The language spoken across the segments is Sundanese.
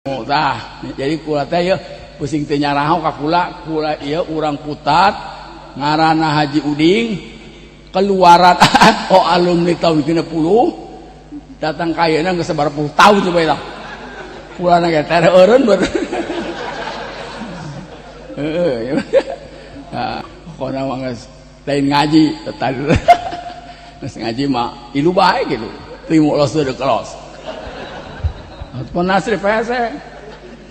Tah, jadi kula teh yeuh pusing teh nyaraho ka kula, kula ieu urang Putat ngaranna Haji Uding keluaran oh alumni tahun 60 datang ka ayeuna geus sabaraha puluh tahun coba eta. Kulana ge teh eureun ber. Heeh. Nah, pokona mah geus lain ngaji tadi. Geus ngaji mah ilu bae gitu. Teu los deuk los. Penasri PC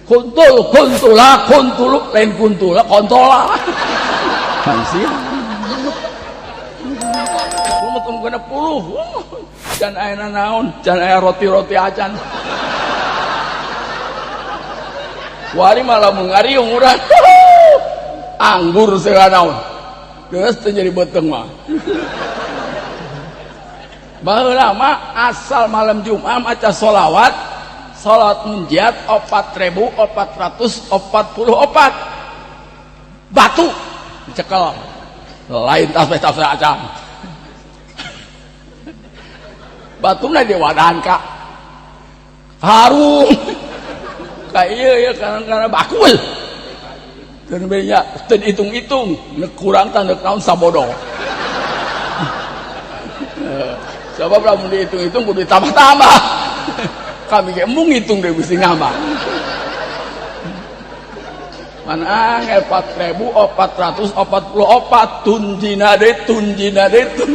kuntul kuntula kuntulu lain kuntula kontola kansi umut 60 can aya naon can aya roti-roti acan wari malah mengariung urang anggur segala naon geus teu jadi beuteung mah. Baheula mah asal malam Jumat maca sholawat salat munjiat 4444 batu dicekel lain tasbih-tasbih acan batuna diwadahan ka harum ka ieu ieu karena bakul teu benya teu hitung-hitung nek kurang tah nek naon sabodo sebab lamun dihitung-hitung kudu ditambah-tambah. Kami ge embung ngitung deh mesti nambah. Mana angel 4444 tunjina deui tunjina deui tun.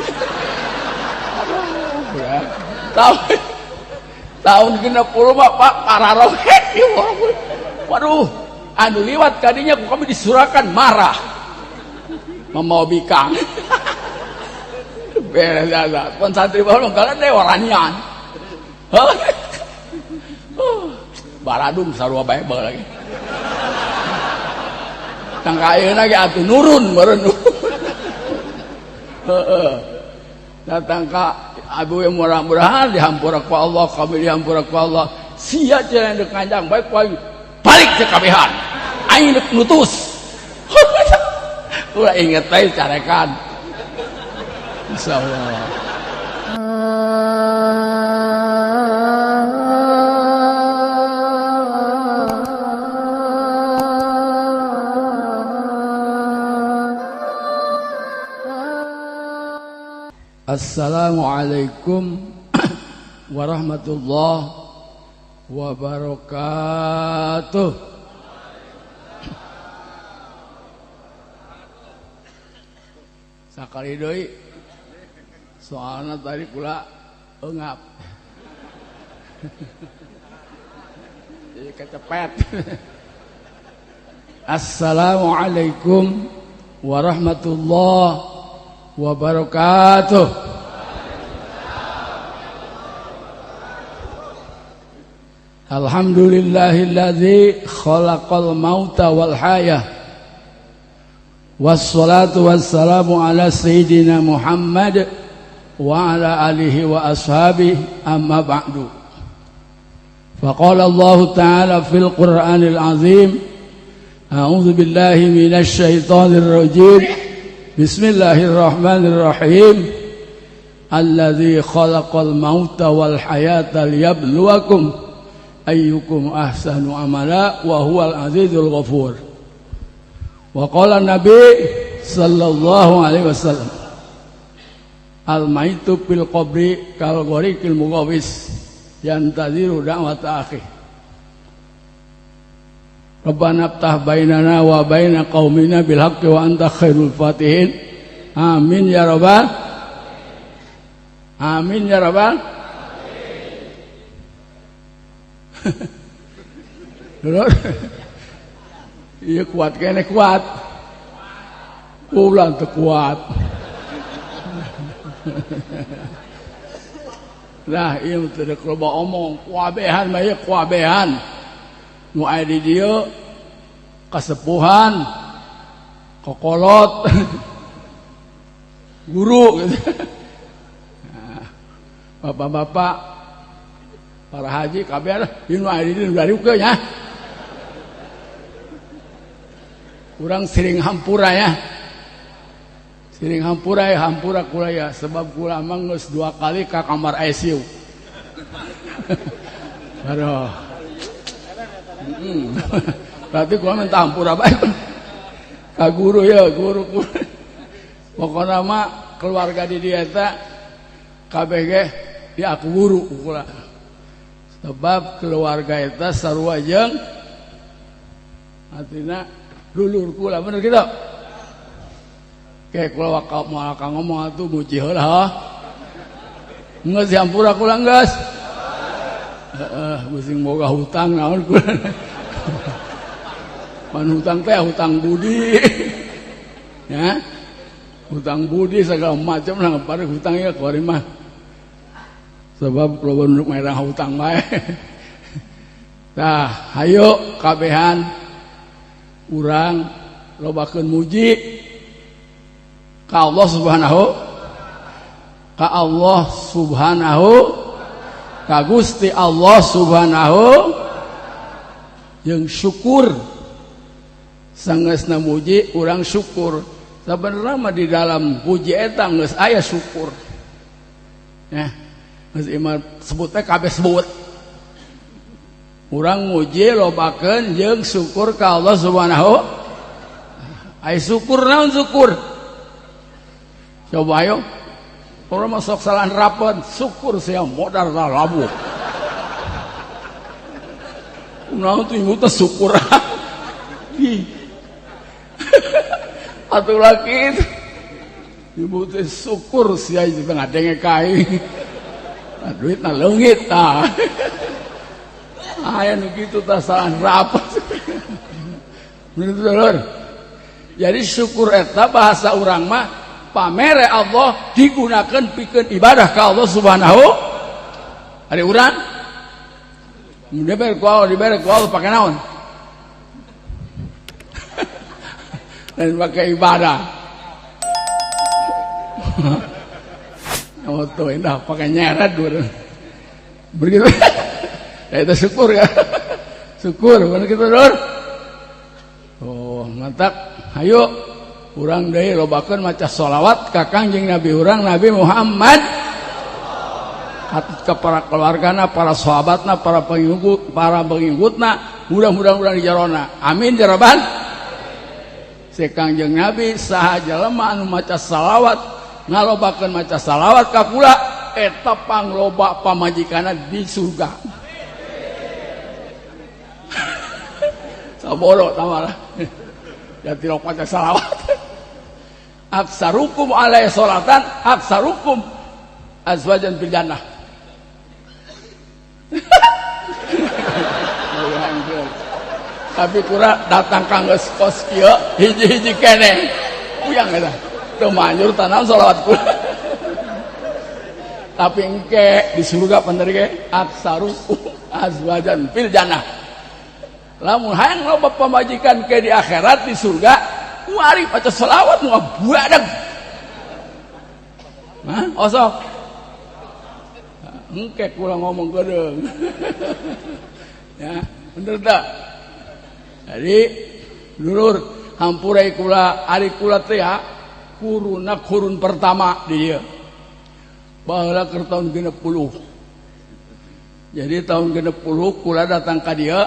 Aduh, tahun 60 mah Pak pararohet ieu. Waduh, anu liwat kadinya ku kami disurakan marah. Memau bikang. Beres asa. Pon santri bae kalau teh waranian. Baradung sarua bae bae lagi. Tangka ayeuna ge atuh nurun meureun. Heeh. Datang ka abu yang murah-murahan dihampura ku Allah, kami dihampura ku Allah. Sia cenah deuk kanjang bae ku aing balik ke kabehan. Aing deuk nutus. Ulah inget bae carekan. Insyaallah. Assalamualaikum warahmatullahi wabarakatuh. Sakali deui soalna tadi kula eungap. Jadi kecepet. Assalamualaikum warahmatullahi wabarakatuh. Alhamdulillahilladzi khalaqal mauta wal hayah. Wassalatu wassalamu ala sayyidina Muhammad wa ala alihi wa ashabihi amma ba'du. Faqala Allah ta'ala fil Qur'anil azim, a'udzu billahi minasy syaithanir rajim. Bismillahirrahmanirrahim. Alladzi khalaqal mauta wal hayata liyabluwakum ayyukum ahsanu amala wa huwal azizul ghafur. Wa qala Nabi sallallahu alaihi wasallam, al maitu fil qabri kal ghariqil mughawis yantaziru da'wata akhi. Rabbana aftah bainana wa baina qaumina bil haqqi wa anta khairul fatihin. Amin ya rabbal. Amin ya rabbal. Iya kuat kene kuat. Kula teu kuat. Nah, ieu teu loba omong, kuabehan mah ieu kuabehan. Nu aya di dieu kasepuhan kokolot guru gitu. Nah, bapak-bapak para haji kabeh ieu nu aya di dieu dariukeun nya. Urang siring hampura ya. Siring hampura ya, hampura kula ya sebab kula mah geus 2 kali ka kamar ICU. Aduh. Berarti kula minta ampura bae ka guru ya, guru kula. Pokona mah keluarga di dieu eta kabeh ge diaku guru kula. Sebab keluarga eta sarua jeung artina dulur kula, bener kitu? Kayak kula wakal moal ka ngomong atuh muji heula ha. Geus dihampura kula geus. Heeh, musing boga hutang naon kula. Pan hutang teh hutang budi. Ya. Hutang budi segala macam lah pare hutangnya kuari mah. Sebab loba nu merah hutang bae. Tah, hayo kabehan urang lobakeun muji ka Allah Subhanahu ka Allah Subhanahu ka Gusti Allah Subhanahu jeung syukur. Sangeusna muji urang syukur. Sabenerna mah di dalam puji eta geus aya syukur. Ya, geus ieu sebut teh kabeh sebut. Urang muji lobakeun jeung syukur ka Allah Subhanahu. Ai syukur naon syukur? Coba ayo. Urang mah sok salah nerapan syukur sia modar labuh. Naon tuh ibu teh syukur. Atuh laki ibu teh syukur sia itu ngadenge kai. Nah, duitna leungit tah. Aya nu kitu tah salah nerapan. Bener. Jadi syukur eta bahasa urang mah pamere Allah digunakan pikeun ibadah ka Allah Subhanahu. Ari urang dibere ku Allah, dibere ku Allah pake naon? Dan pakai ibadah. Oh tuh indah pakai nyeret begitu. Ya itu syukur ya. Syukur bener kitu lur. Oh, mantap. Hayu urang deui lobakeun maca sholawat ka Kangjeng Nabi urang Nabi Muhammad. Katut ka para keluargana, para sahabatna, para pengikut, para pengikutna, mudah-mudahan urang di jarona. Amin ya rabbal. Si Kangjeng Nabi saha jelema anu maca salawat, ngalobakeun maca salawat ka kula eta pangloba pamajikanna di surga. Saboro tamalah. Ya tilok maca salawat. Aksarukum alaihi sholatan aksarukum azwajan fil jannah. Tapi kurang datang kang geus kos kieu hiji-hiji keneh. Puyang eta. Teu manjur tanam sholawat kula. Tapi engke di surga bener ge aksarukum azwajan fil jannah. Lamun hayang loba pamajikan ke di akhirat di surga, kuari maca selawat nu ngabuadeg. Hah? Osok. Engke kula ngomong geudeung. Ya, bener teu? Jadi dulur hampura kula ari kula teh ya kuruna kurun pertama di dieu. Baheula keur tahun 60. Jadi tahun 60 kula datang ka dieu.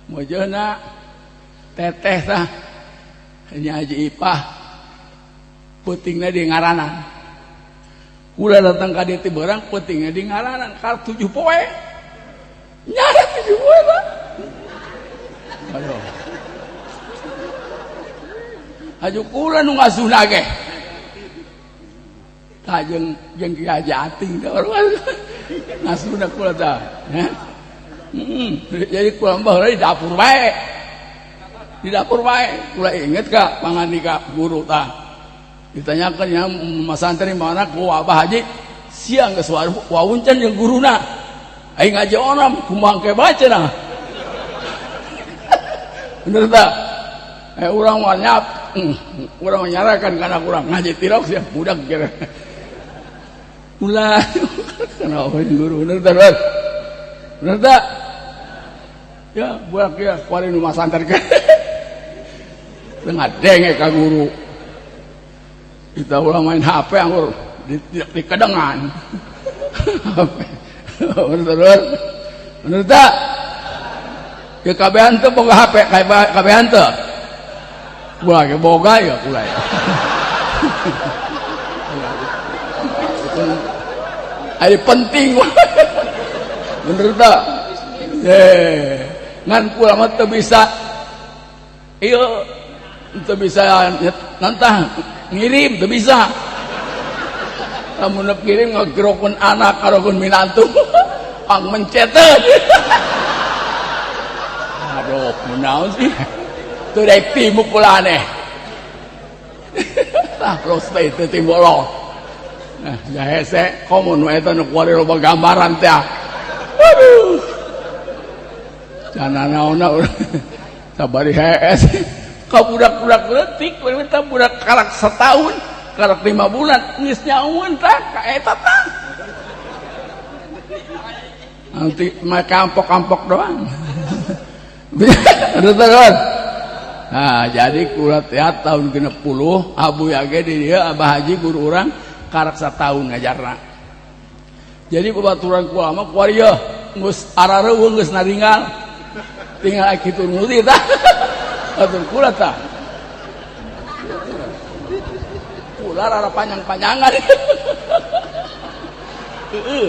Mojona teteh tah nya Haji Ipah peutingna di ngaranan. Kula datang ka dieu ti beurang peutingna di ngaranan kar 7 poe. Nyara 7 poe tah. Aduh. Haju kula nu ngasuhna ge. Tah jeung jeung Ki Haji Ating teh ngasuhna kula tah. Ya. Jadi kula baheula di dapur bae. Di dapur bae. Kula inget ka pangandika guru tah. Ditanyakeun nya mas santri mana ku Abah Haji siang geus wawuncan jeung guruna. Aing ngaji onam kumaha ke baca nah. Bener tah? Urang mah nyap, urang nyarakan kana urang ngaji tilok sia budak kira. Ulah kana guru bener tah? Bener tah? Ya, budak ya kuari nu masanter ke. Teu ngadenge ka guru. Kita ulah main HP anggur di kedengan. HP. Bener, bener tak? Ya kabehan teu boga HP, kabehan teu. Kula ge boga ya kula ya. Ari penting. Bener teu? Ngan kula mah teu bisa ieu teu bisa nantah ngirim teu bisa. Lamun kirim ngagerokeun anak karokeun minantu pang menceteun. Aduh, menaon sih? Teu daek timu kula aneh. Tah roste teu timbolo. Nah, hese komo nu eta nu kuari loba gambaran teh. Aduh. Can naonna urang. Sabari hees. Ka budak-budak leutik, eta budak karak setahun, karak 5 bulan geus nyaun tah ka eta tah. Nanti mah kampok-kampok doang. Betul. Nah, jadi kula teh tahun 60 abu yage di dieu Abah Haji guru urang karak satahun ngajarna. Jadi babaturan kula mah kuari yeuh geus arareuweung geus naringgal. Tinggal kitu nuti tah. Batur kula tah. Kula rara panjang-panjangan. Heeh.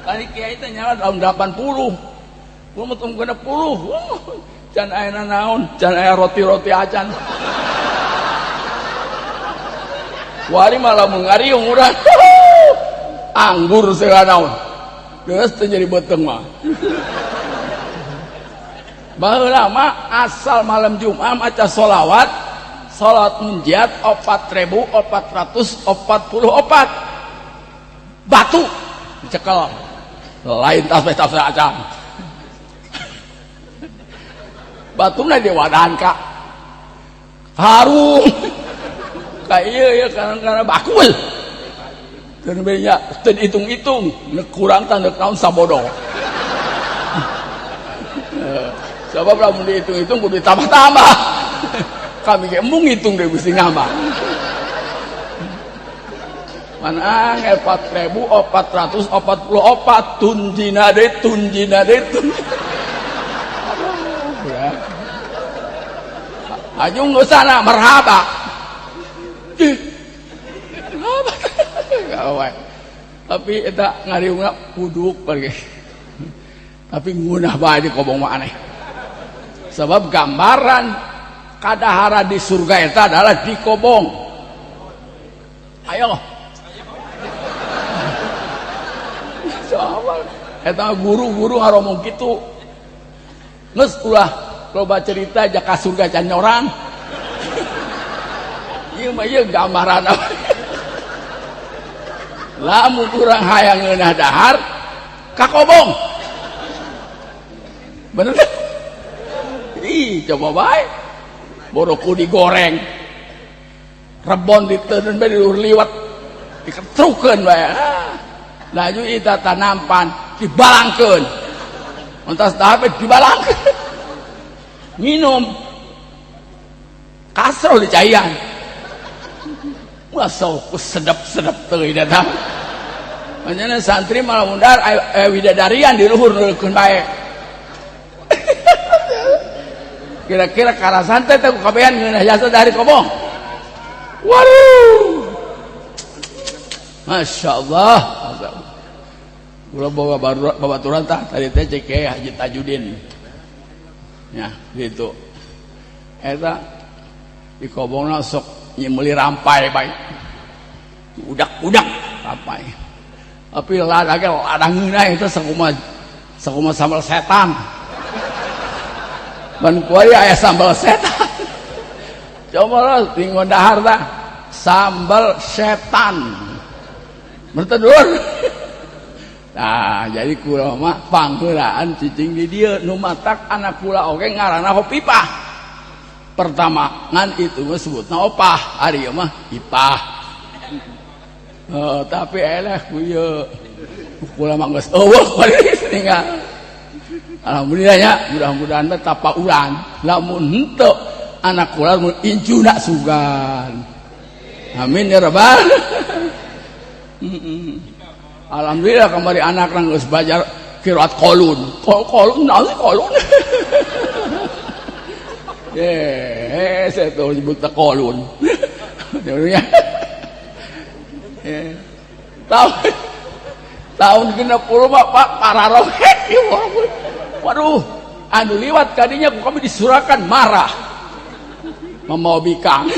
Tadi kiai teh nyawa tahun 80. Gua mah tahun 60. Can aya naon, can aya roti-roti acan. Wari malah ngariung urang. Anggur segala naon. Geus teu jadi beuteung mah. Baheula mah asal malam Jumat maca sholawat, salat munjiat 4444. Batu dicekel. Lain tasbih-tasbih acan. Batuna diwadahan ka harum. Ka ieu ieu karena bakul. Teu nya teu dihitung-hitung, nek kurang tah nek naon sabodo. Sebab lamun dihitung-hitung kudu ditambah-tambah. Kami ge embung ngitung deui mesti nambah. Mana 4444 tunjina deui tunjina deui tun. Aduh ya. Ajung geus sana marhaba. Marhaba. Gawe. Tapi eta ngariungna kuduk pergi. Tapi ngunah bae di kobong mah aneh. Sebab gambaran kadahara di surga eta adalah di kobong. Ayo. Coba eta guru-guru ngaromong kitu. Geus ulah loba cerita jaka surga can nyorang. Ieu mah ieu gambaran. Lamun urang hayang ngeunah dahar ka kobong. Bener teh? Ih, coba bae. Boroku digoreng. Rebon diteun bae diluhur liwat. Diketrukeun bae. Laju eta tanampan dibalangkeun. Entas dahar bae dibalangkeun. Minum. Kasro dicaian. Masuk sedap-sedap teuing datang. Manehna santri malah mundar widadarian di luhur nuleukeun bae. Kira-kira karasan teh teh kabehan ngeunah jasa dari kobong. Waduh. Masya Allah. Kula bawa babaturan tah tadi teh cek Haji Tajudin. Ya, gitu. Eta di kobongna sok nyemeuli rampai bae. Udak-udak rampai. Tapi lada ge lada ngeunah eta sakumaha sambal setan. Ban kuari aya sambal setan. Coba lah tinggal dahar dah sambal setan. Bertedur. Nah, jadi kula mah pangheulaan cicing di dieu nu matak anak kula oge ngaranna Hopipah. Pertama ngan itu mah sebutna opah, ari ieu mah ipah. Tapi eleh ku ieu kula mah geus eueuh kuari tinggal. Alhamdulillah ya, mudah-mudahan mah tapaulan. Lamun henteu anak kula mun incuna sugan. Amin ya rabbal. Alhamdulillah kamari anak geus belajar qiraat kolun. Kolun naon sih kolun? Saya tahu sebut tekolun. Tahun 60 mah Pak pararobek. Waduh, anu liwat kadinya kami disurakan marah. Mau bikang.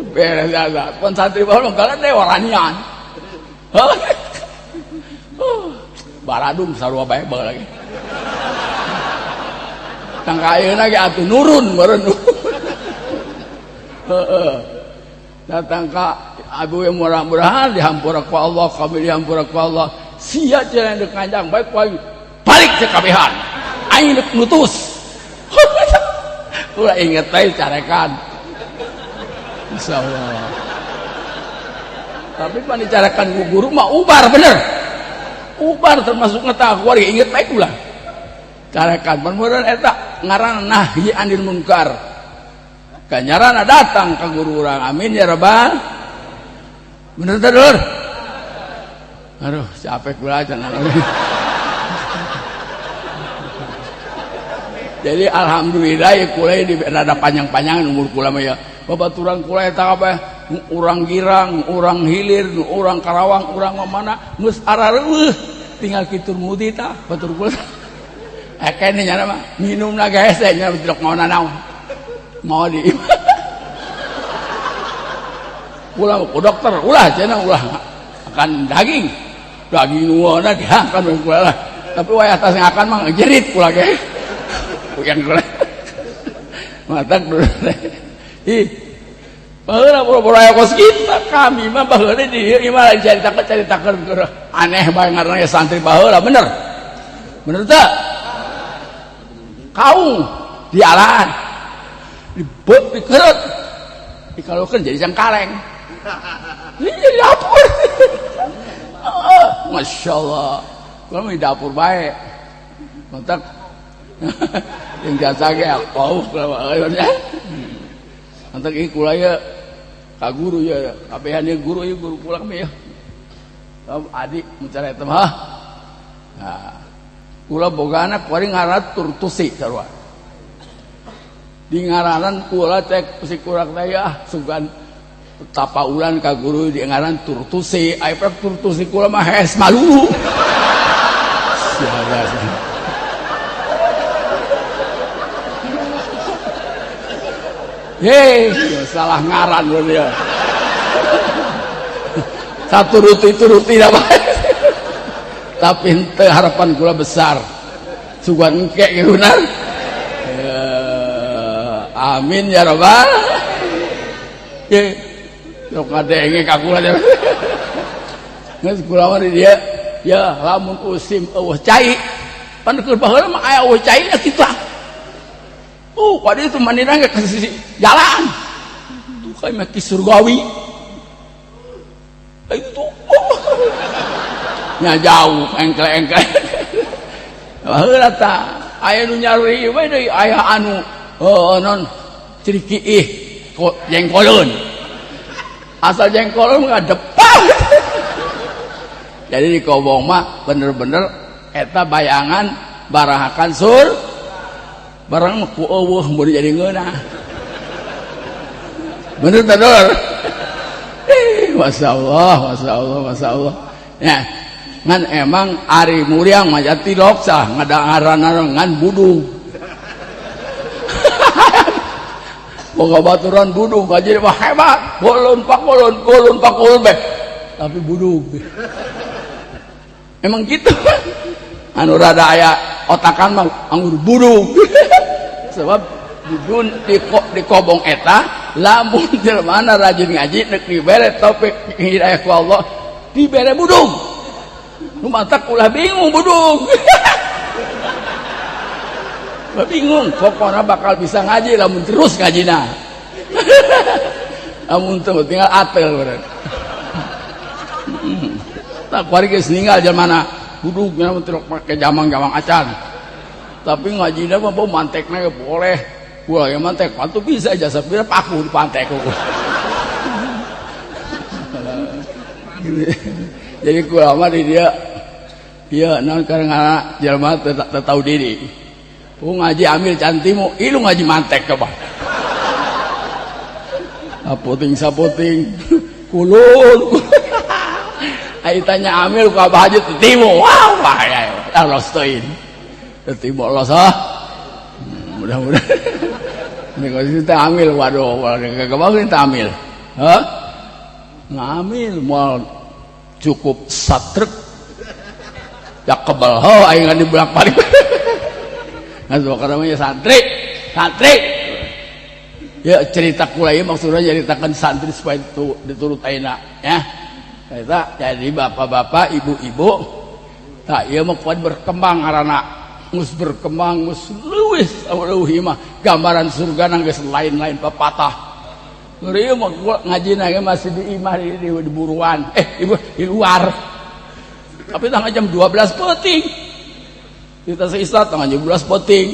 Beres ada. Pon santri baheula mah teh waranian. Baradung sarua bae bae lagi. Tang ayeuna ge atuh nurun meureun. Heeh. Datang ka abu yang murah-murahan dihampura ku Allah, kami dihampura ku Allah. Sia cenah deuk nganjang bae ku aing balik ke kabehan. Aing deuk nutus. Ulah inget bae carekan. Insyaallah. Tapi pan dicarakan ku guru mah ubar bener. Ubar termasuk ngetah keluarga inget bae ulah. Carekan pan meureun eta ngaranna nahyi anil munkar. Ganjarana datang ka guru urang. Amin ya rabbal. Bener teh dulur? Aduh, capek kula cenah. Jadi alhamdulillah ya kula di rada panjang-panjangan umur kula mah ya. Babaturan kula eta kabeh urang Girang, urang Hilir, urang Karawang, urang mana geus arareueuh tinggal kitur mudi tah batur kula. Ekene nya mah minumna ge hese nya tidak mau nanaon. Mau di ulah ku dokter ulah cenah ulah akan daging. Daging nuana dihakan we kula lah. Tapi wayah tas ngakan mah jerit kula ge. Yang kula. Matak dulu. Ih. Baheula boro-boro aya kos kita kami mah baheula di dieu ieu mah caritakeun aneh bae ngaranna santri baheula bener. Bener teu? Kaung dialaan. Dibet dikeret. Dikalukeun jadi cangkaleng. Ini jadi dapur. Masya Allah. Kula mah di dapur bae. Matak yang jasa ge aku kula mah euy. Matak ieu kula ye ka guru ye, kabehan ye guru ieu guru kula mah ye. Adik mencari eta mah. Nah, kula bogana kuari ngaran turtusi sarua. Di ngaranan kula cek si kurang teh ah sugan tapaulan ka guru di ngaran turtusi, ai prek turtusi kula mah hees malulu. Siaga. Hei, salah ngaran lho dia. Satu ruti itu ruti apa? Tapi henteu harapan kula besar. Sugan engke ge benar. Ya, amin ya rabbal. Ye, sok ngadenge ka kula. Geus kula mah di dieu, ya lamun usim eueuh cai. Pan keur baheula mah aya eueuh cai na kitu. Pada itu manina ke sisi jalan. Tuh kayak mati surgawi. Itu nya jauh engkel-engkel. Baheula ta aya nu nyari we deui aya anu non criki ih jengkoleun. Asal jengkoleun ngadepang. Jadi di kobong mah bener-bener eta bayangan barahakan sur barang mah ku eueuh mun jadi ngeunah. Bener teh dulur? Masyaallah, masyaallah, masyaallah. Ya, ngan emang ari muriang mah jati loksah ngadangaranna ngan budug. Boga baturan budug kaji mah hebat, golon pakolon, golon pakolon beh. Tapi budug. Emang gitu. Anu rada aya otakan mah anggur budug. Sebab didun di kobong eta lamun jelema rajin ngaji nek dibere taufik hidayah ku Allah dibere budug. Nu matak ulah bingung budug. Bingung pokona bakal bisa ngaji lamun terus ngajina. Lamun teu tinggal atel beureun. Tak kuari geus ninggal jelema budugnya mun teu make jamang-jamang acan. Tapi ngajina mah bau mantekna ge boleh. Gua yang mantek patuh bisa aja sapira paku di pantek. Jadi kula mah di dia ieu naon karena jelema teu tahu diri. Ngaji amil cantimu, ilu ngaji mantek coba. Saputing saputing, kulun. Ai tanya amil ku Abah Haji tetimu. Wah, bahaya. Los teuing. Tetimu los ah. Mudah-mudahan. Ini kalau kita amil, waduh, kagak bagus kita amil. Hah? Ngamil moal cukup satrek. Ya kebal, ho aing di bolak-balik. Nah, namanya santri, santri. Ya cerita kula ieu maksudnya ceritakan santri supaya itu diturut ayeuna ya. Eta jadi bapak-bapak, ibu-ibu, tak ieu mah kuat berkembang ngaranna. Geus berkembang geus leuwih leuwih mah gambaran surga nang geus lain-lain papatah. Ieu mah ngajina ge masih di imah di buruan, ibu di luar. Tapi tanggal jam 12 peuting. Kita seislat tanggal jam 12 peuting.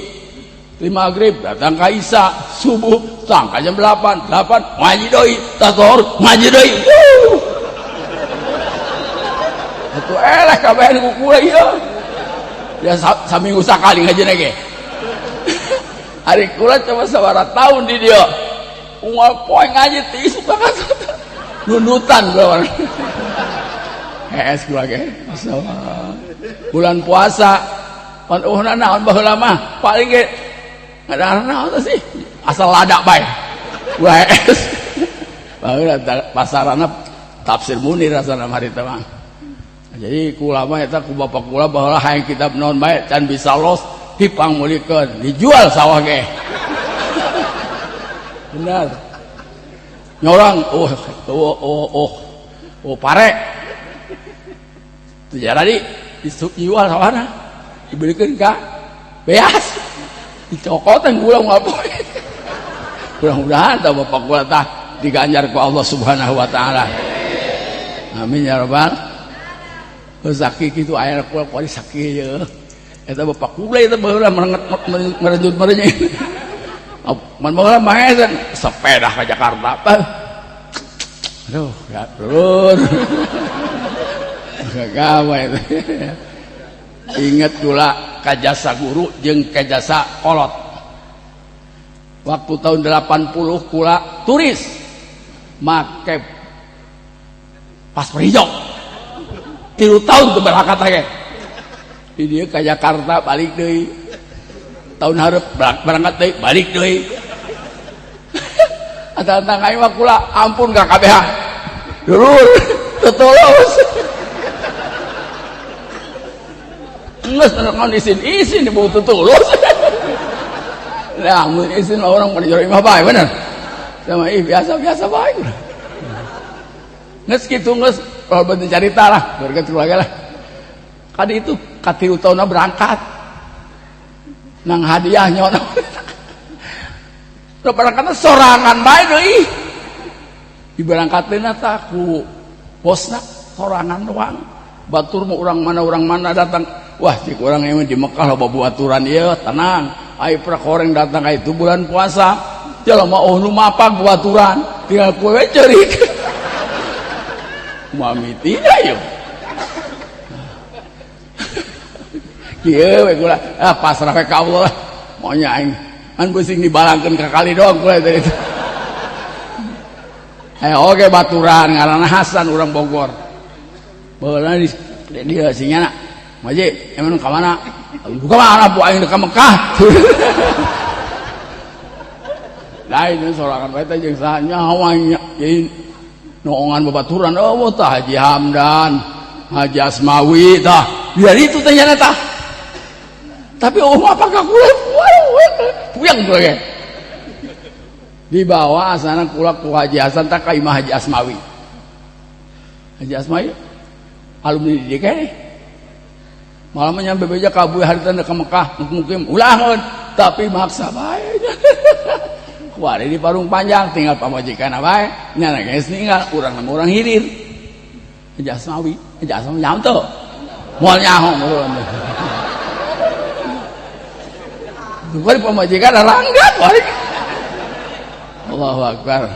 Di maghrib datang ka Isya, subuh tanggal jam 8, 8 ngaji deui, tas zuhur ngaji deui. Atuh eleh kabehan ku kula ieu. Ya saminggu sakali ngajina ge. Ari kula coba sabaraha tahun di dieu. Unggal poe ngaji ti isuk ka nundutan kula. Hees kula ge. Bulan puasa pan uhna naon baheula mah paling ge ngadahar naon sih asal lada bae. Ulah hees. Baheula pasarana tafsir Munir rasana harita mah. Jadi kula mah eta ku bapak kula baheula hayang kitab naon bae can bisa los dipangmulikeun dijual sawah ge. Benar. Nyorang oh oh oh oh oh pare. Jadi dijual sawahna dibelikeun ka beas. Dicokotan kula ngapoe. Mudah-mudahan tah bapak kula tah diganjar ku Allah Subhanahu wa taala. Amin ya rabbal. Sakit kitu aya kula kuari sakit ye. Eta bapak kula eta baheula merenjut merenjut. Man baheula mah sepeda ka Jakarta. Aduh, ya turun. Gagawa itu. Ingat kula kajasa guru jeung kajasa kolot. Waktu tahun 80 kula turis make paspor hijau. 3 tahun teu berangkat ge. Di dieu ka Jakarta balik deui. Tahun hareup berangkat deui balik deui. Atang-atang aing mah kula ampun ka KBH. Dulur tetulus. Geus naon isin-isin dibawa tetulus. Nah, mun isin orang pada jero imah bae bener. Sama ih biasa-biasa bae. Geus kitu geus kalau bentuk carita lah, berkat keluarga lah. Kadi itu katilu tahunna berangkat. Nang hadiah nyono. Nu berangkatna sorangan bae deui. Diberangkateunna tah ku bosna sorangan doang. Batur mah urang mana datang. Wah, cik urang emang di Mekah loba aturan ieu, tenang. Ai prakoreng datang ka itu bulan puasa. Jelema oh nu mapak baturan, tinggal kowe ceurik. Mami tidak yuk. Kieu we kula, ah pasrah we ka Allah. Maunya aing an pusing dibalangkeun ka kali doang kula tadi. Oke baturan ngaranna Hasan urang Bogor. Baheula di dia singana. Maji, emang ka mana? Ka mana bu aing ka Mekah. Lain sorangan bae teh jeung saha nyawa nya. Jadi noongan babaturan oh tah Haji Hamdan, Haji Asmawi tah. Biar itu teh nya tah. Tapi oh apakah kula puyeng kula ge. Dibawa asana kula ku Haji Hasan tah ka imah Haji Asmawi. Haji Asmawi alumni di DKI. Malam nyampe beja ka Abu harita ka Mekah mungkin ulangan tapi maksa bae. Kuari di Parung Panjang tinggal pamajikan bae nya geus ninggal urang nama urang hilir. Haji Asmawi, Haji Asmawi nyaho teu? Moal nyaho meureun. Kuari pamajikan ranggat kuari. Allahu Akbar.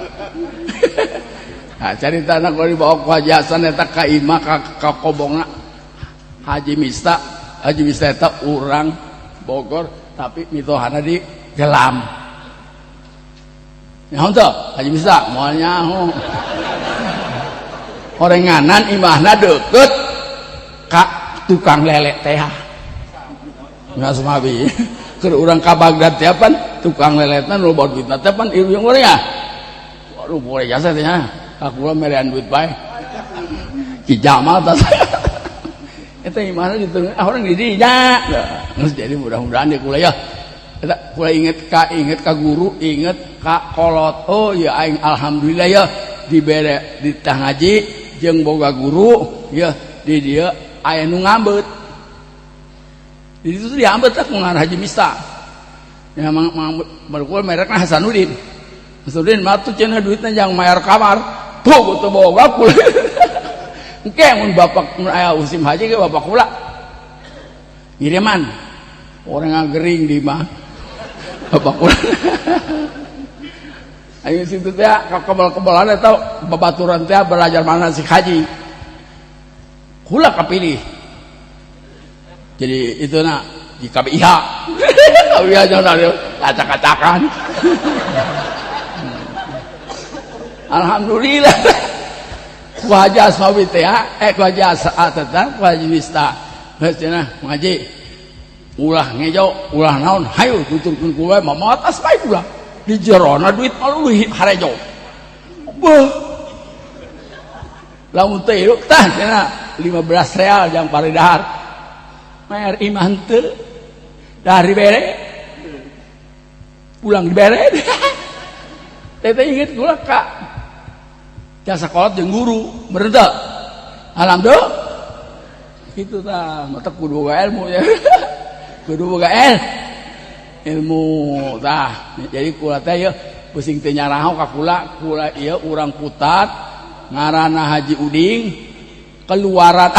Nah, caritana kuari dibawa ku Haji Hasan eta ka imah ka kobongna Haji Mista, Haji Mista eta urang Bogor tapi mitohana di Gelam. Nyaho teu? Haji bisa moal nyaho. Orenganan imahna deukeut ka tukang lele teh. Nggak semabi. Keur urang ka Baghdad teh pan tukang leletna nu loba duitna teh pan ieu yang goreng ah. Waduh boleh jasa teh nya. Ka kula merean duit bae. Ki Jamal tas. Eta imahna diturun ah orang di dinya. Geus jadi mudah-mudahan di kula ya. Eta kula inget ka guru, inget ka kolot. Oh ya aing alhamdulillah ya dibere di tah ngaji jeung boga guru ya di dieu aya nu ngambet. Di situ diambet teh ku ngaran Haji Mista. Ya mang berkul merekna Hasanuddin. Hasanuddin mah tuh cenah duitna jang mayar kamar. Tuh teu boga kula. Engke mun bapak mun aya musim haji ge bapak kula. Ngiriman. Orang ngagering di mah. Bapak kula. Ayo situ teh kebal-kebalan eta babaturan teh belajar manasik haji. Kula kapilih. Jadi itu na di KBIH. KBIH jangan acak-acakan. Alhamdulillah. Ku Haji Asmawi teh, ku Haji Asma ku Haji Mista. Geus cenah ngaji. Ulah ngejo, ulah naon, hayu tuturkeun ku we mamaot asmai kula. Di jerona duit malu harejo. Beuh. Lamun teh hirup tah cenah 15 real jang paridahar. Mayar imah henteu. Dahar dibere. Pulang dibere. Teteh inget kula ka jasa kolot jeung guru, bener teu? Alhamdulillah. Kitu tah, mata kudu boga ilmu ya. Kudu boga ilmu tah. Jadi kula teh yeuh pusing teh nyaraho ka kula, kula ieu urang Putat ngaranna Haji Uding keluaran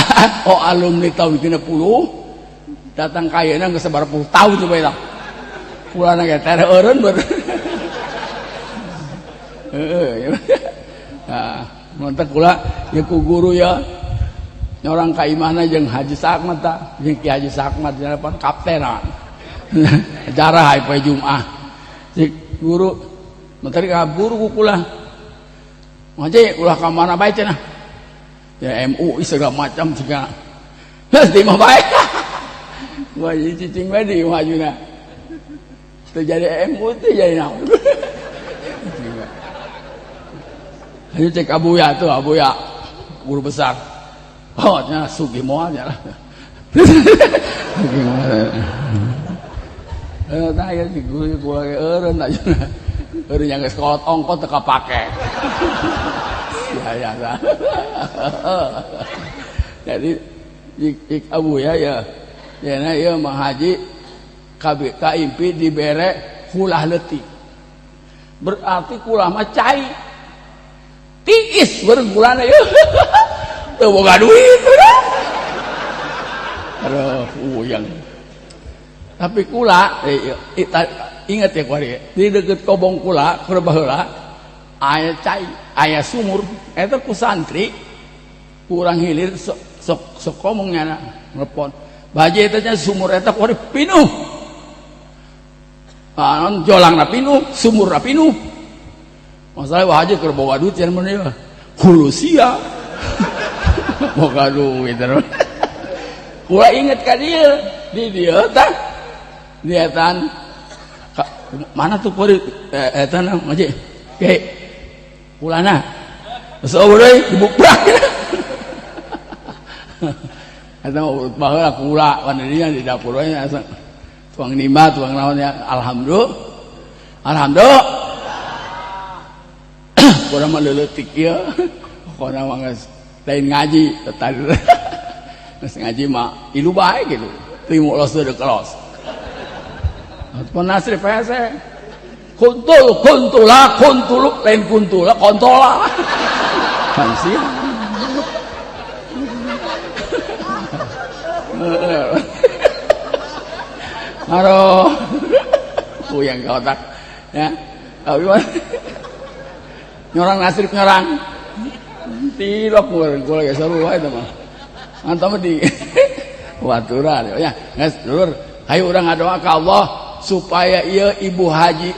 oh alumni tahun 60 datang ka ayeuna geus sabaraha puluh tahun coba eta. Kulana ge teh eureun ber. Heeh. Nah, mantap kula ya ku guru ya. Nyorang ka imahna jeung Haji Sakmat tah, jeung Ki Haji Sakmat cenah pan kaptenan. Jarah poe Jumat. Si guru menteri ka guru ku kula. Ngaji ulah ka mana bae cenah. Ya MUI segala macam segala. Geus di imah bae. Wah, cicing bae di imah juna. Teu jadi MUI teu jadi naon. Ayo cek Abuya tuh, Abuya guru besar. Oh, nya sugih moal nya lah. Sugih moal. Tah ieu si guru kula ge eureun aja. Eureun yang geus kolot ongkot teu kapake. Ya ya. Jadi ik Abuya ya. Cenah ieu mah haji KIP dibere kulah leutik. Berarti kulah mah cai. Tiis bergulana ya. Teu boga duit. Aduh, uyang. Tapi kula ingat ya kuari, di deket kobong kula keur baheula aya cai, aya sumur, eta ku santri kurang hilir sok sok ngomong nyana nelpon. Baje eta nya sumur eta kuari pinuh. Anon jolangna pinuh, sumurna pinuh. Masalah wah aja keur bawa duit yang mana ya? Hulusia. Boga duit terus. Kula inget ka dieu, di dieu tah. Nietan mana tuh kuari eta na ngaji. Ke kulana. Geus eueuh deui dibuprak. Eta mah baheula kula pandinya di dapur we nya tuang nimba, tuang naon ya. Alhamdulillah. Alhamdulillah. Kurang mah leutik ieu. Pokona mah geus lain ngaji tadi. Geus ngaji mah ilu bae gitu. Timu los deuk los. Penasri pese. Kuntul kuntula kuntulu lain kuntula kontola. Kan sih. Aduh. Puyeng ke otak ya. Tapi nyorang nasib nyorang tilok gua lagi seru wae itu mah antum di waturan ya geus dulur hayu urang ngadoa ka Allah supaya ieu ibu haji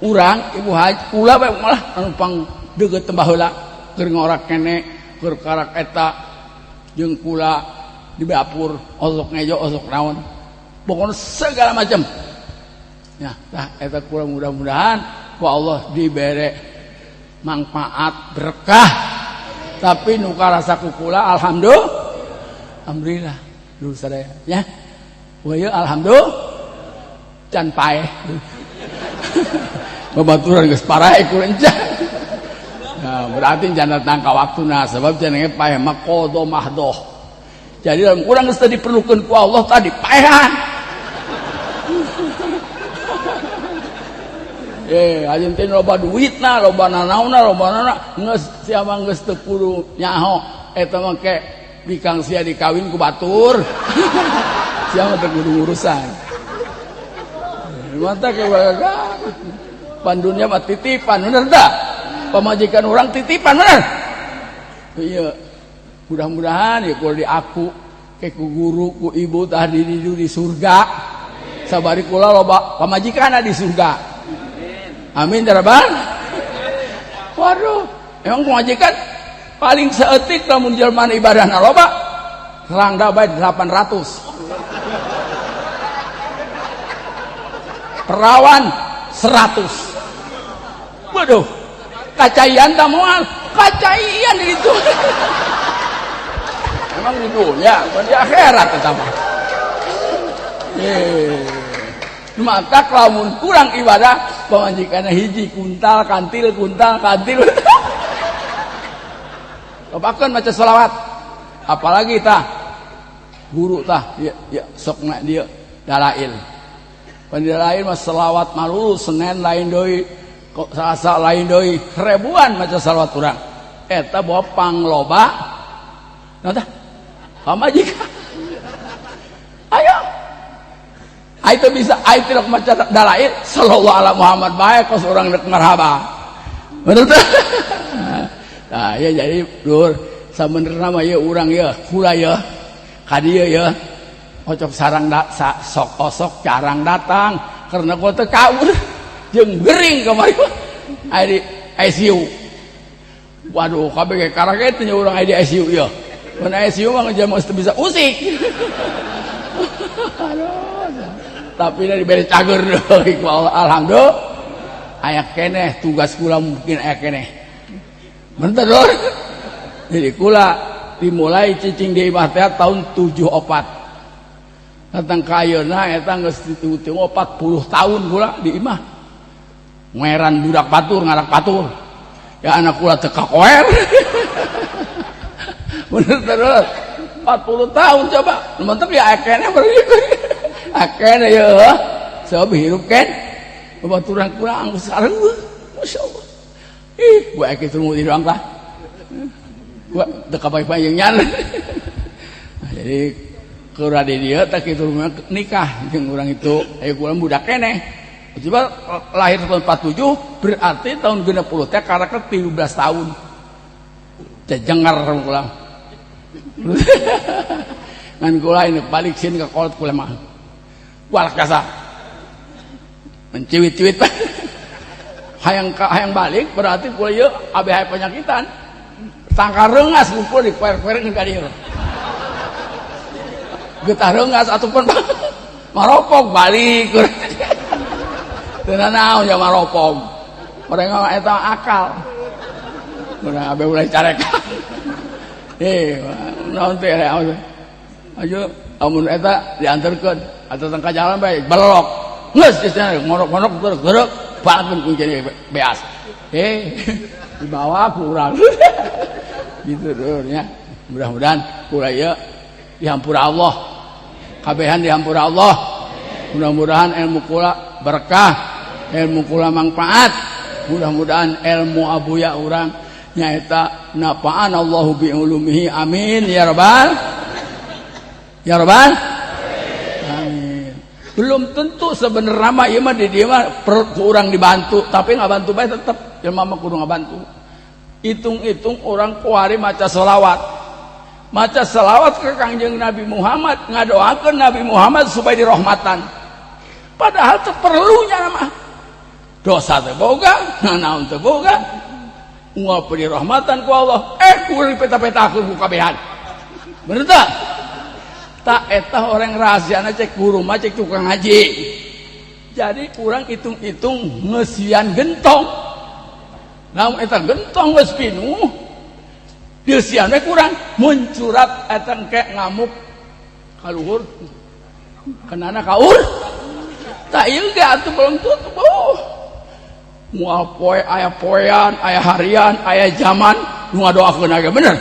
urang ibu haji kula bae malah anu pang deukeut tembah heula keur ngorak kene keur karak eta jeung kula di dapur osok ngejo osok naon pokoknya segala macam ya tah eta kula mudah-mudahan ku Allah dibere manfaat berkah tapi nu karasa ku kula alhamdulillah alhamdulillah dulu sadaya ya we alhamdulillah can paeh babaturan geus paraeh kula encan. Nah, berarti jangan datang ka waktuna sebab jenenge paeh mah qada mahdoh. Jadi dalam kurang geus diperlukeun ku Allah tadi paehan. Ajeun teh loba duitna, loba nanaonna, loba nana geus sia mah geus teu kudu nyaho eta mah ke bikang sia dikawin ku batur. Sia mah teu kudu urusan. Mantap ke pandunya mah titipan bener tah? Pamajikan orang titipan bener. Iya. Mudah-mudahan ya kalau diaku ke ku guru ku ibu tah di surga. Sabari kula loba pamajikan di surga. Amin ya rabbal. Waduh, emang pamajikan paling saeutik lamun jelema ibadahna loba rangda bae 800. Perawan 100. Waduh, kacaian tak moal, kacaian di itu. Emang di dunia, bukan di akhirat tetap. Maka lamun kurang ibadah, pamajikanna hiji kuntal kantil kuntal kantil. Lobakeun maca selawat. Apalagi tah guru tah ya, ya sokna dia dalail. Pandalail mah selawat malulu Senin lain deui, Selasa lain deui, ribuan maca selawat urang. Eta bawa pangloba. Nah tah pamajikan. Ayo. Ayo teu bisa, ayo teu maca dalail sallallahu ala Muhammad bae kos urang rek marhaba. Bener teh? Nah, ya jadi lur sabenerna mah ieu urang ieu kula ieu ka dieu ieu ocok sarang da, sa, sok osok jarang datang karena gua teu kabur jeung gering kamari aya di ICU. Waduh, kabeh ge karaget nya urang aya di ICU ieu. Mun ICU mah jelema geus teu bisa usik. Aduh. Tapi dibere cager deui ku Allah alhamdulillah. Aya keneh tugas kula mungkin aya keneh. Bener lur. Jadi kula dimulai cicing di imah teh tahun 74. Datang ka ayeuna eta geus 40 tahun kula di imah. Ngeran budak batur ngarak batur. Ya anak kula teu kakoer. Bener terus. 40 tahun coba. Mantep ya keneh berarti. Akene ya. Sebab hirup kan babaturan kula anggus sareng. Masyaallah. Ih, gua kitu di doang lah. Gua teu kabae-bae jeung nyan. Nah, jadi keur di dieu teh kitu nikah jeung urang itu, aya kula budak keneh. Coba lahir tahun 47 berarti tahun 60 teh karek 13 tahun. Jejengar kula. Ngan kula ini balik sini ke kolot kula mah. Walak jasa. Menciwit-ciwit. Hayang balik berarti kula ieu abeh aya penyakitan. Tangka reungas ngumpul di kuer-kuereun ka dieu. Getah reungas ataupun maropog balik. Teu nanaon ya maropog. Urang mah eta akal. Urang abeh mulai carek. Naon teh ayo amun eta diantarkeun atau tengah jalan bae belok. Geus geus ngorok-ngorok gerek balakeun kuncine beas. Dibawa ku urang. Gitu lur nya. Mudah-mudahan kula ieu dihampura Allah. Kabehan dihampura Allah. Mudah-mudahan ilmu kula berkah, ilmu kula manfaat. Mudah-mudahan ilmu abuya urang nyaeta nafa'an Allahu bi ulumihi. Amin ya rabbal ya rabbal amin. Belum tentu sebenarnya mah ieu mah di dieu mah perut urang dibantu, tapi ngabantu bae tetep jelema mah kudu ngabantu. Hitung-hitung orang kuari maca selawat. Maca selawat ke Kangjeng Nabi Muhammad, ngadoakeun Nabi Muhammad supaya dirahmatan. Padahal teu perlunya mah. Dosa teu boga, naon teu boga. Unggal dirahmatan ku Allah, kuring peta-petakeun ku kabehan. Bener teu? Tak eta orang rahasiana cek guru mah cek tukang haji. Jadi kurang hitung-hitung ngeusian gentong. Lamun eta gentong geus pinuh, dieusian we kurang muncurat eta engke ngamuk kaluhur kenana kaur. Tak ieu ge atuh belum tutup. Oh. Moal poe aya poean, aya harian, aya zaman nu ngadoakeun ge bener.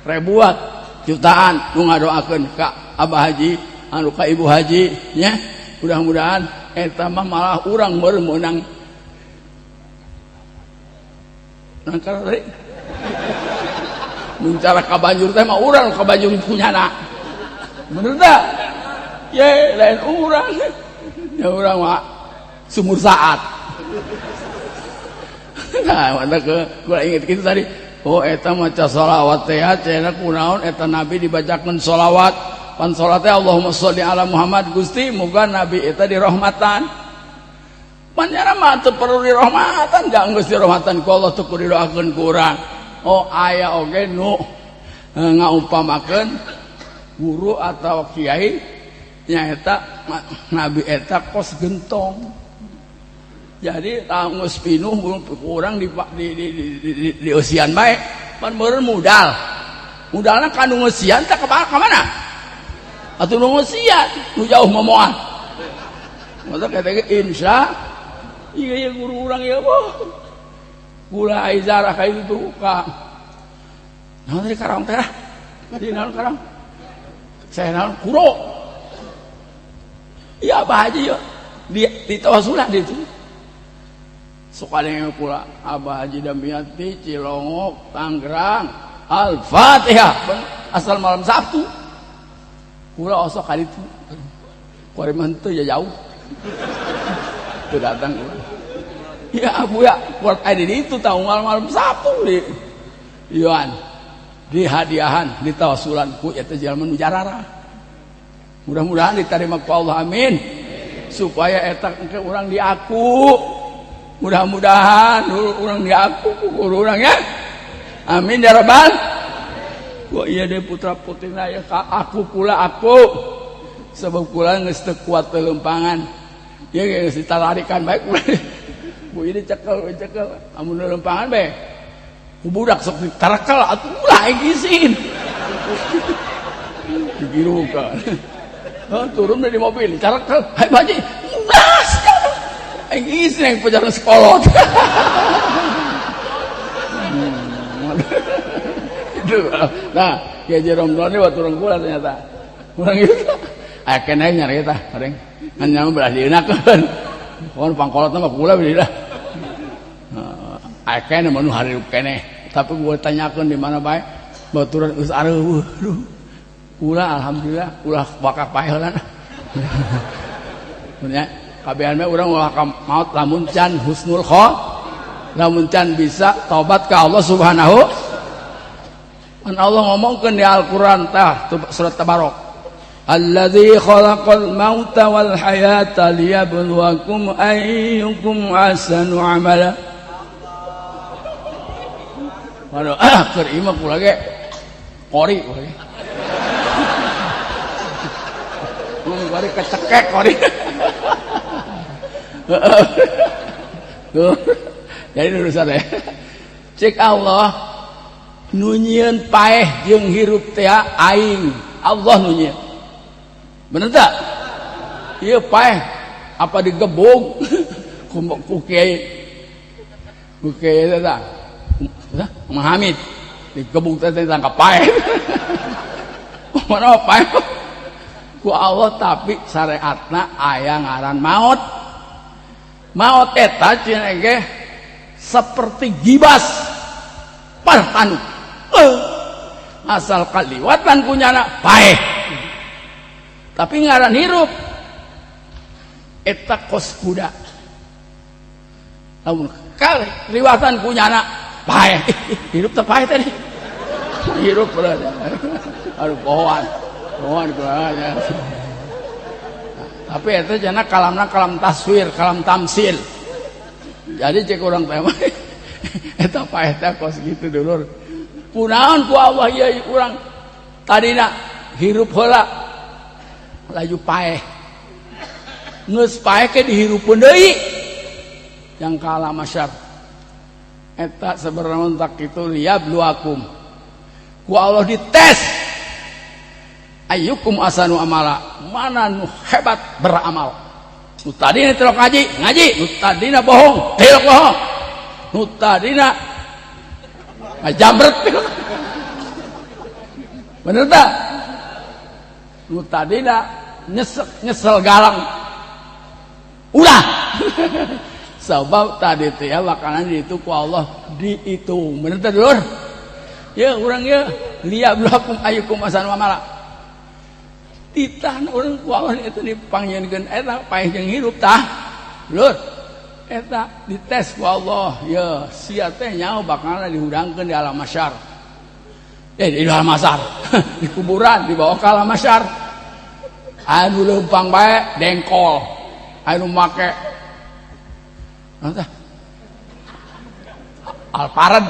Ribuan, jutaan nu ngadoakeun ka Abah Haji, anu ka Ibu Haji nya. Mudah-mudahan eta mah malah urang meunang nangkar tadi. Mun cara ka banjur teh mah urang ka banjur kunyana. Bener teh? Ye, lain urang. Ya urang mah sumur saat. Nah, mantap ke gua inget gitu tadi. Oh, eta maca sholawat teh cenah kunaon eta nabi dibacakeun sholawat. Pan sholat teh Allahumma sholli ala Muhammad Gusti muga nabi eta dirahmatan. Panjana mah teu perlu dirahmatan, jangan geus dirahmatan ku Allah teu kudu didoakeun ku urang. Oh, aya oge nu ngaumpamakeun guru atau kiai nyaeta nabi eta kos gentong. Jadi geus pinuh urang di eusian bae pan meureun modal. Modalna ka nu ngeusian teh ka mana? Atuh nu ngeusian nu jauh momoan. Masa kata ge insya iya iya guru urang ieu mah. Gula aizarah ka itu ka. Naon teh karang teh? Di naon karang? Saya naon kuro. Iya Abah Haji yeuh. Di tawasulan di itu. Suka dengan pula Abah Haji Damiati, Cilongok, Tangerang, Al-Fatihah asal malam Sabtu. Kula osok kali itu. Kuari mah henteu ya jauh. Teu datang kula. Ya Abu ya, kuat aya di ditu tahu malam-malam Sabtu di Iwan. Di hadiahan, di tawasulan ku eta jalma nu jararah. Mudah-mudahan diterima ku Allah, amin. Supaya eta engke urang diaku. Mudah-mudahan urang diaku ku guru urang ya. Amin ya rabbal. Kok iya deh putra putrina ya ka aku pula aku. Sebab kula geus teu kuat lempangan. Ya geus ditalarikan bae kula. Bu ini cekel cekel amun lempangan bae. Ku budak sok ditarekel atuh ulah gisin. Digirukan. Oh, turun dari mobil, carekel. Hai baji. Ulah. Aing isin yang pajaran sekolah. Itu. Nah, Kiai Haji Romdoni ini waktu orang kula ternyata. Urang itu. Aya keneh nyari eta, bareng. Ngan nyawa belah dieunakeun. Pokona pangkolotna mah kula beulah lah. Aya keneh mah nu harirup keneh. Tapi gua tanyakeun di mana bae, baturan geus areueuh. Aduh. Kula alhamdulillah ulah bakak pae heula. Nya kabehan mah urang ulah ka maut lamun can husnul kho, lamun can bisa taubat ka Allah Subhanahu. Kan Allah ngomongkeun di Al-Qur'an tah surat Tabarok. Allazi khalaqal mauta wal hayata liyabluwakum ayyukum ahsanu amala. Waduh, keur ieu mah kula ge kori kula ge. Kori kecekek kori. Jadi urusan ya. Cek Allah nu nyieun paeh jeung hirup teh aing. Allah nu nyieun. Bener tak? Ieu paeh apa digebug ku kiai. Ku kiai teh tah. Mang Hamid digebug teh tangkap paeh. Mana paeh? Ku Allah tapi syariatna aya ngaran maot. Maot eta cenah ge seperti gibas partanu. Asal kaliwatan kunyana paeh. Tapi ngaran hirup eta kos kuda. Lamun kaliwatan kunyana paeh. Hirup teh paeh teh. Hirup berarti. Aduh pohoan. Pohon kula. Tapi eta cenah kalamna kalam taswir, kalam tamsil. Jadi cek urang teh mah eta paeh teh kos kitu dulur. Kunaon ku Allah ieu urang tadina hirup heula laju paeh. Geus paeh ke dihirupeun deui. Yang ka alam mahsyar. Eta sebenarnya tak kitu liyabluwakum. Ku Allah dites. Ayyukum asanu amala, mana nu hebat beramal. Nu tadina tilok ngaji, ngaji, nu tadina bohong, tilok bohong. Nu tadina ngajamret. Bener tak? Nu tadina nyesel galang. Ulah. Sebab tadi teh makanan itu ku Allah dihitung. Bener tak dulur? Ya urang ya liyabluwakum ayyukum asanu amala. Titah urang ku Allah itu dipanggieunkeun eta paeh jeung hirup tah. Lur, eta dites ku Allah. Ya, sia teh nyaho bakalna dihudangkeun di alam mahsyar. Di alam mahsyar. Di kuburan dibawa ka alam mahsyar. Anu leumpang bae dengkol. Anu make naon tah? Alpared.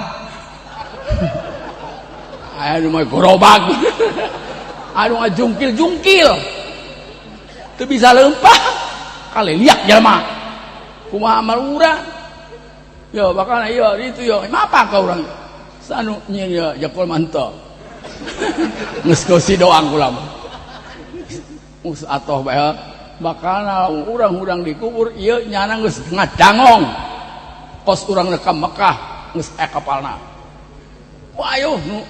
Anu mah gerobak. Anu ngajungkil-jungkil teu bisa leumpah kaleliak jelema kumaha amal urang yo bakal ieu ditu yo mapa ka urang sanu nyieun yo jekol mah henteu geus geusi doang kula mah geus atoh bae bakal urang-urang dikubur ieu nyana geus ngadangong kos urang ka Mekah geus aya kapalna wah nu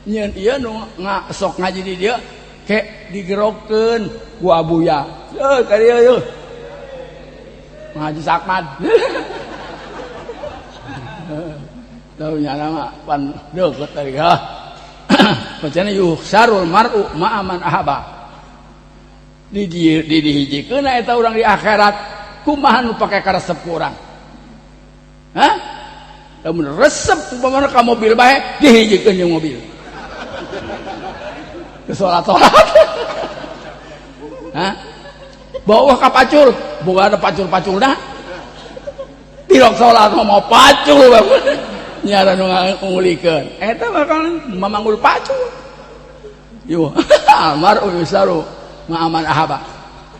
nyeun ieu nu sok ngaji di dieu ke digerokeun ku abuya heuh ka dieu yeuh ngaji sakmad tau nyana mah pan deukeut tadi ha bacana yuhsarul mar'u ma'a man ahaba di dihijikeun eta urang di akhirat kumaha nu pake karesep ku urang hah lamun resep umpamana ka mobil bae dihijikeun jeung mobil sholat-sholat. Hah? Bawa ka pacul, bukan ada pacul-paculna. Tilok sholat mau pacul nyara nu ngulikeun. Eta bakal mamanggul pacul. Yo, almaru yusaru ma'aman ahaba.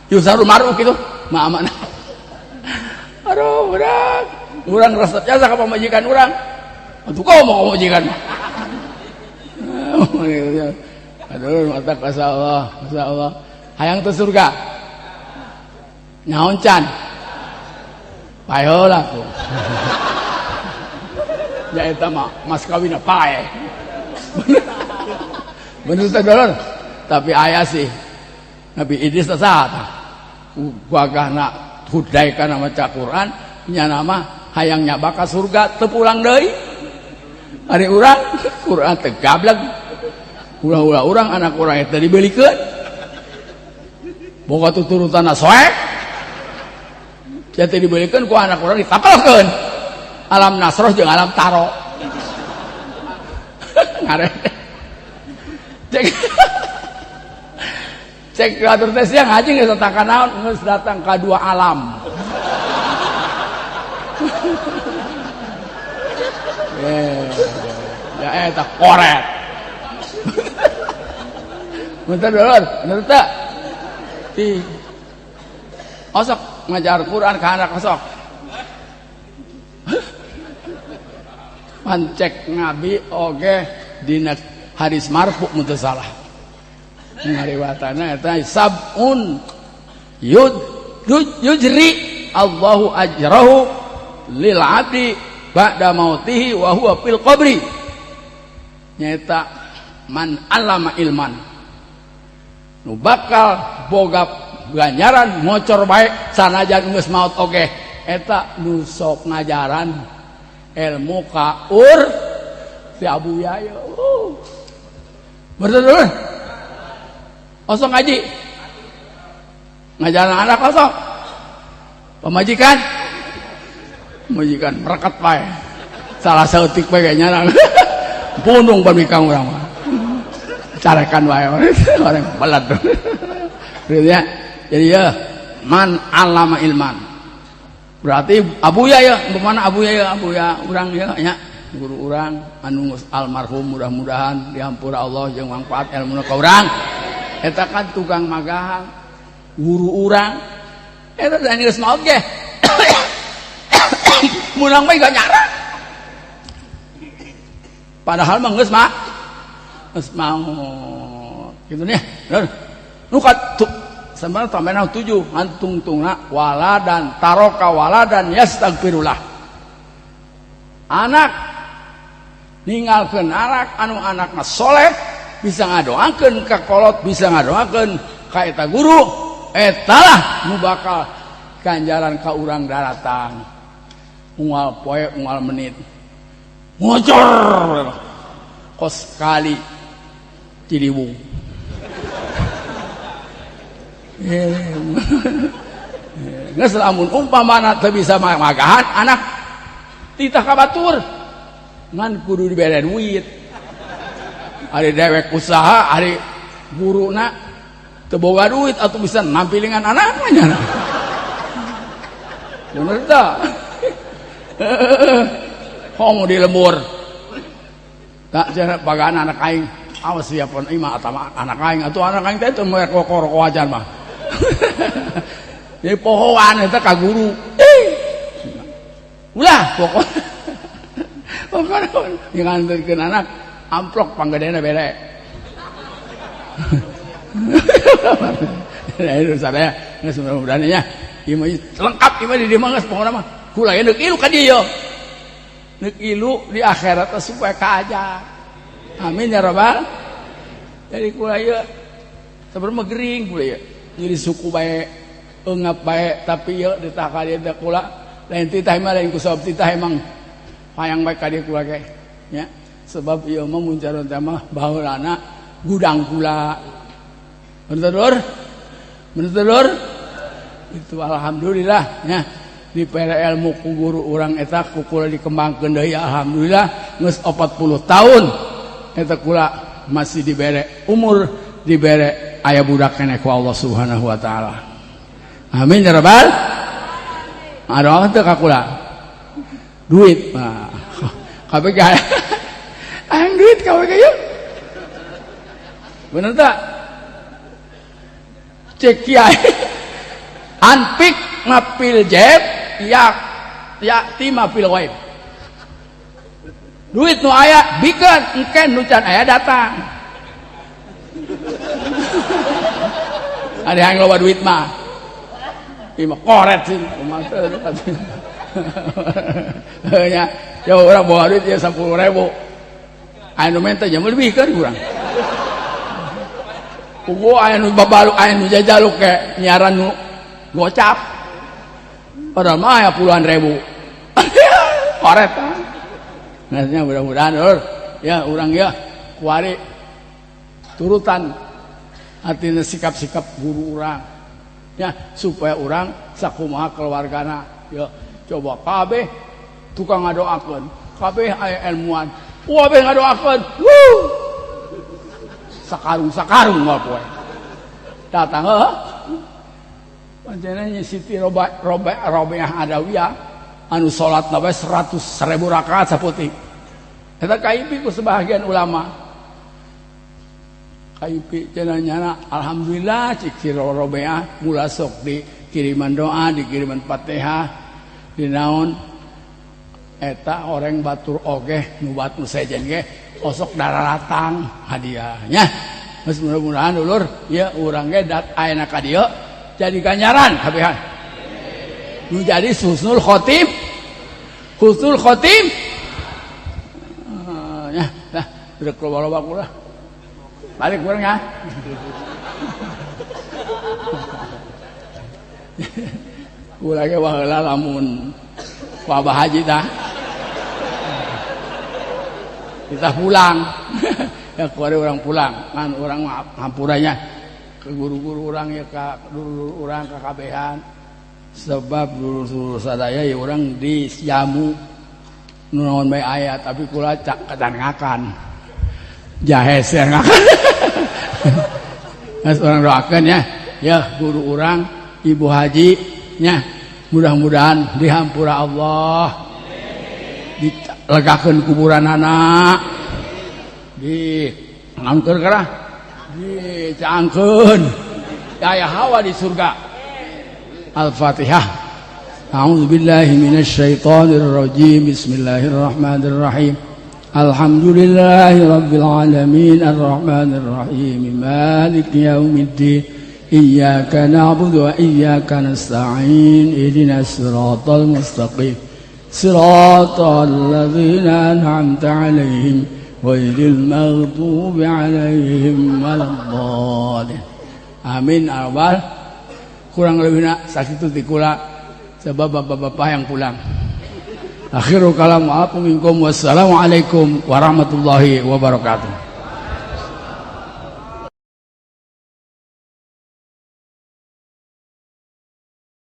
Yusaru maru kitu, ma'aman. Aduh, budak. Urang resep jasa ka pamajikan urang. Atuh komo pamajikan. Aduh, mata kuasa Allah, kuasa Allah. Hayang teu surga. Nyaon can. Paeheula ku. Ya eta mah mas kawinna paeh. Bener teh dulur. Tapi aya sih Nabi Idris teh saha tah? Gagahna hudai kana maca Quran, nya mah hayang nyaba ka surga teu pulang deui. Ari urang Quran teh gableg. Ulah-ulah urang anak urang eta dibelikeun. Boga tuturutanna soek. Jadi dibelikeun ku anak urang ditapelkeun. Alam nasroh jeung alam taro. Ngare. Cek cek atur teh siang ngaji geus datang ka naon geus datang ka dua alam. Ya eta koret. Bentar dulur, bener tak? Di osok ngajar Quran ke anak osok. Pancek ngabi oge dina hadis marfu mun teu salah. Ngariwatana eta sabun yujri Allahu ajrahu lil abdi ba'da mautihi wa huwa fil qabri. Nyaeta man alama ilman. Nu bakal boga ganjaran ngocor bae sanajan geus maot oge eta nu sok ngajaran ilmu ka ur si Abu Yahya. Betul. Osok ngaji ngajaran anak osok pemajikan pemajikan merekat bae salah saeutik bae nyarang punung pamikang urang mah carekan wae orang balad. Gitu ya. Jadi ya Man alama ilman. Berarti abuya ya, bagaimana abuya ya, abuya urang ya nya, guru urang anu almarhum mudah-mudahan dihampura Allah jeung manfaat ilmuna ka urang. Eta kan tukang magahan guru urang. Eta da geus maot ge. Munang bae gak nyara. Padahal mah geus mah geus maot. Kitu nih. Nu ka sebenarnya tambahan 7 tungtungna waladan taroka waladan yastaghfirullah. Anak ninggalkeun anak anu anakna soleh bisa ngadoakeun ka kolot, bisa ngadoakeun ka eta guru, etalah nu bakal ganjaran ka urang daratang. Unggal poe unggal menit ngocor kos kali Ciliwung. Geus lamun umpamana teu bisa magahan anak titah ka batur ngan kudu dibere duit. Ari dewek usaha, ari guruna teu boga duit atuh bisa nampilingan anakna nya. Bener teu? Homo di lembur. Tak cenah bagaan anak aing, awas siapon imah atawa anak aing atuh anak aing teh teu moe rokok ajan mah. Jadi pohoan eta ka guru. Ulah pokok. Pokokna nganterkeun anak amplok panggedena bere. Nah, itu sadaya geus mudah-mudahan nya ieu mah lengkap ieu mah di dieu mah geus pokona mah kula ge neuk ilu ka dieu yo. Neuk ilu di akhirat supaya kaajak. Amin ya rabbal. Jadi kula ieu sabar mah gering kula ieu. Jadi suku bae eungap bae tapi ieu ditah ka dieu teh kula lain titah mah lain ku sabab titah emang hayang bae ka dieu kula ge nya. Sebab ieu mah mun caron teh mah baheulana gudang kula. Bener lur? Bener lur? Itu alhamdulillah nya. Dipere ilmu ku guru urang eta ku kula dikembangkeun deui alhamdulillah geus 40 tahun eta kula masih dibere umur dibere aya budak keneh ku Allah Subhanahu wa taala. Amin ya rabbal. Aduh teu ka kula. Duit mah. Kabeh ge hayang duit kabeh ge yeuh. Bener tak? Cek kiai. Anfik mafil jeb ya yakti mafil ghaib. Duit nu aya bikeun engken nu can aya datang. Ada yang loba duit mah. Ieu mah koret sih kumaha teu. Nya, ya urang bawa duit ya 10.000. Aya nu menta jam lebihkeun urang. Puguh aya nu babaluk aya nu jajaluk ke nyiaran nu gocap. Padahal mah aya puluhan ribu. Koret. Nah, mudah-mudahan lur ya urang ya kuari turutan artinya sikap-sikap guru urang ya supaya urang sakumaha keluargana ya coba kabeh tukang ngadoakeun kabeh aya ilmuan kabeh ngadoakeun wuh sakarung-sakarung moal poe datang heuh pancena Siti Robiah Adawiyah anu salatna bae 100.000 rakaat saputing eta kaipi ku sebahagian ulama kaipi cenah nyana alhamdulillah cik si Robiah mula sok dikiriman doa dikiriman Fatihah dinaon eta orang batur ogeh nu batur sejen ge osok dararatang hadiahnya geus mudah-mudahan dulur ya urang ge dat ayeuna ka dieu jadi ganjaran kabehan nu jadi husnul khotim husnul khotim ya dah rek loba-loba kula balik urang ya. Kula ge baheula lamun wabah haji tah kita pulang ya kuari orang pulang kan orang hampuranya ke guru-guru orang ya ke dulur orang ke kabehan sebab dulur-dulur sadaya ya orang disiamu nunaon bae aya tapi kula cak kedan ngakan jahe sih ngakan. Mas orang doakan ya ya guru orang Ibu Haji nya mudah-mudahan dihampura Allah, dilegakeun kuburanana, di angker kerah dicangkeun aya hawa di surga. Al-Fatihah. A'udzubillahi minasyaitonir rajim. Bismillahirrahmanirrahim. Alhamdulillahi rabbil alamin arrahmanir rahim maliki yaumiddin. Iyyaka na'budu wa iyyaka nasta'in. Ihdinas siratal mustaqim. Siratal ladzina an'amta 'alaihim ghairil maghdubi 'alaihim waladdallin. Amin. Awal kurang lebihna sakitu ti kula sebab bapak-bapak yang pulang. Akhirul kalam minkum, wassalamualaikum warahmatullahi wabarakatuh.